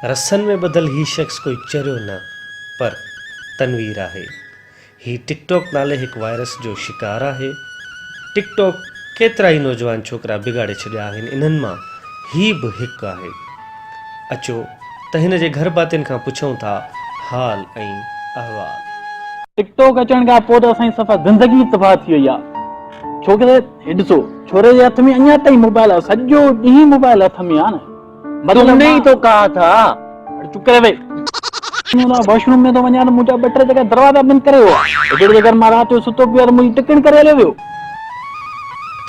رسن ۾ ٻڌل هي شخص ڪوئي چريو نه پر تنوير آهي. هي ٽڪ ٽاڪ نالي هڪ وائرس جو شڪار آهي. ٽڪ ٽاڪ ڪيترائي نوجوان ڇوڪرا بگاڙي ڇڏيا آهن انهن مان هي به هڪ آهي. اچو ته هن جي گهر ڀاتين کان پڇون ٿا حال ۽ احوال. ٽڪ ٽاڪ اچڻ کان پوء ته اسان جي صفا زندگي تباهه ٿي وئي آهي. ڇوڪري هي ڏسو ڇوري جي هٿ ۾ اڃا تائين موبائل آهي سڄو ڏينهن موبائل هٿ ۾ آهي نه. تم ني ئي تو ڪها ٿا. اڙي چپ ڪري ويهه. واش روم ۾ ٿو وڃان ته منهنجا ٻه ٽي جيڪا دروازا بند ڪري ويو آهي. هڪڙي جيڪر مان رات جو ستو پيو آهيان ته منهنجي ٽڪڻ ڪري هليو ويو.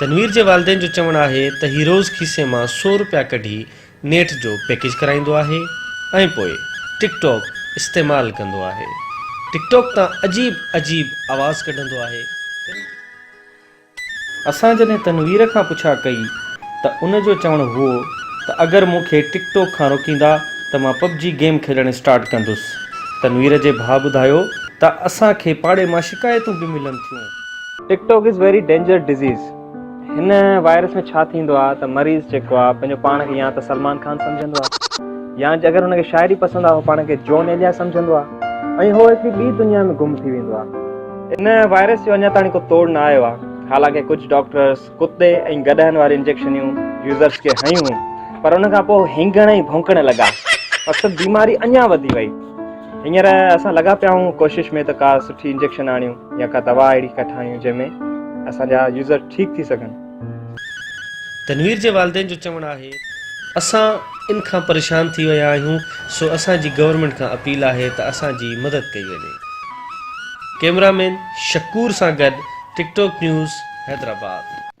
تنوير جي والدين جو چوڻ آهي ته هي روز کيسي مان سو روپيا ڪڍي نيٽ جو پيڪيج ڪرائيندو آهي ۽ پوء ٽڪ ٽاڪ استعمال ڪندو آهي. ٽڪ ٽاڪ تان عجيب عجيب آواز ڪڍندو آهي. اسان جڏهن تنوير کان پڇا ڪئي ته ان جو چوڻ هئو ته اگر مون کي ٽڪ ٽاڪ کان روڪيندا ته مان پب جي گيم کيڏڻ اسٽارٽ ڪندس. تنوير جي ڀاء ٻڌايو ته اسان کي پاڙي مان شڪايتون به ملن ٿيون. TikTok is very danger disease هن وائرس ۾ ڇا ٿيندو آ ته مريض جيڪو آ پنهنجو پاڻ کي يا ته سلمان خان سمجهندو آ يا اگر هن کي شاعري پسند آ هو پاڻ کي جون ايليا سمجهندو آ ۽ هو هڪڙي ٻي دنيا ۾ گم ٿي ويندو آ. ان وائرس جو اڃا تاڻي ڪو توڙ نه آيو آهي، حالانڪه ڪجهه ڊاڪٽرز ڪتي ۽ گڏهن واري انجيڪشنيون يوزرز کي هنيون هيون پر ان کان پوء هينگڻ ۽ ڀونڪڻ لڳا مقصد بيماري اڃا وڌي وئي. هينئر اسان لڳا پيا آهيون ڪوشش ۾ ته ڪا سٺي انجيڪشن آڻيون يا ڪا دوا اهڙي ڪا ٺاهيون جنهن ۾ اسان جا يوزر ٺيڪ ٿي سگهن. تنوير جي والدين جو چوڻ آهي. اسان ان کان پريشان ٿي ويا آهيون سو اسان جي گورنمينٽ کان اپيل آهي ته اسان جي مدد ڪئي وڃي. ڪئميرا مين شڪور سان گڏ ٽڪ ٽاڪ نيوز حيدرآباد.